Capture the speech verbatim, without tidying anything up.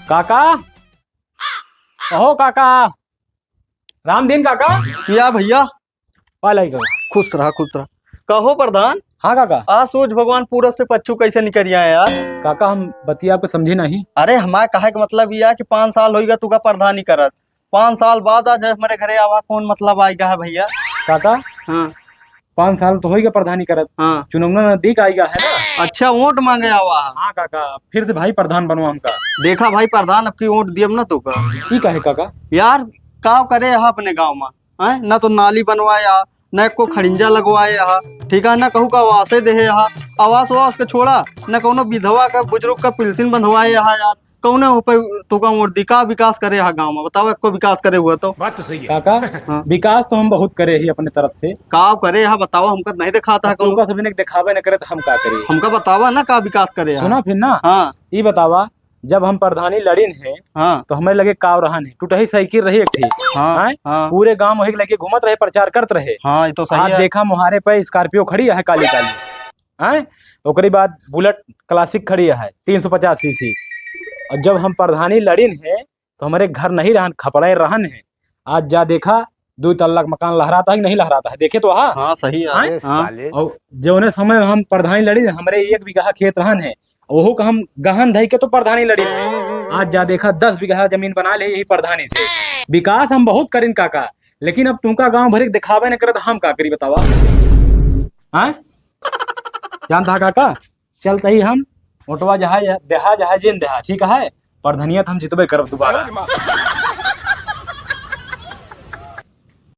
काका, कहो काका, रामदीन काका। किया भइया? पाला ही गयो। खुश रहा, खुश रहा। कहो प्रधान। हाँ काका। आज सूरज भगवान पूरब से पच्छू कैसे निकरिया है यार? काका, हम बतिया आपके समझी नहीं। अरे, हमारे कहे के मतलब यह है कि पाँच साल होइगा तुका प्रधानी करत, पाँच साल बाद आज हमरे घरे आवा, कौन मतलब आइगा है भइया? काका, हाँ। पाँच साल तो होइगा प्रधानी करत। हाँ। चुनौना नजदीक आइगा है ना। अच्छा, वोट माँगे आवा है। हाँ काका, फिर से भाई प्रधान बनवा हमका। देखा भाई प्रधान, अब की वोट दियब ना तुका। ई काहे काका? यार, काव करे है अपने गाँव मा, हैं? ना तो नाली बनवाए हा, ना एको खड़िंजा लगवाए हा, ठीक है, ना कहू का आवासे देहे हा, आवास वास के छोड़ा, ना कौनो विधवा का, बुजुर्ग का पिलसिन बंधवाए हा यार, कौने हो पे तुका वोट दी, का विकास करे हा गाँव मा, बतावा, एको विकास करे हुआ तो? बात तो सही है। काका, हाँ। विकास तो हम बहुत करे ही अपने तरफ से। का करे हा बतावा, हमका नहीं दिखाता है अब कौनो। तुका सभी ने दिखावे न करे तो हम का करी? हमका बतावा ना का विकास करे हा। सुना फिर ना। हाँ। ई बतावा, जब हम प्रधानी लड़िन है, हाँ। तो हमरे लगे काव रहन है, टुटही साइकिल रही एक ठी। हाँ, हैं? हाँ। पूरे गांव वही लेके घूमत रहे, प्रचार करत रहे। हाँ, ये तो सही आज है। देखा मुहारे पे Scorpio खड़ी है काली काली, हैं? ओकरी बाद Bullet Classic खड़ी है, तीन सौ पचास सीसी। और जब हम प्रधानी लड़िन है, तो हमरे घर नहीं रहन, खपड़े रहन है। आज जा देखा, दो तल्ला का मकान लहराता है कि नहीं लहराता है, देखे तो हा? हाँ, सही है। हैं? अरे हाँ। साले। और जौने समय हम प्रधानी लड़ी, हमरे एक बीघा खेत रहन है, ओहू का हम गहन धई के तो प्रधानी लड़ी। आज जा देखा, दस बीघा जमीन बना ले यही प्रधानी से। विकास हम बहुत करिन काका, लेकिन अब तुमका गांव भर के दिखावे न करे तो हम का करी बतावा? हाँ, जानता है काका, चलते ही हम ओटवा जहा देहा, जहा जिन देहा, ठीक है, प्रधनिया तो हम जितबे करब दोबारा।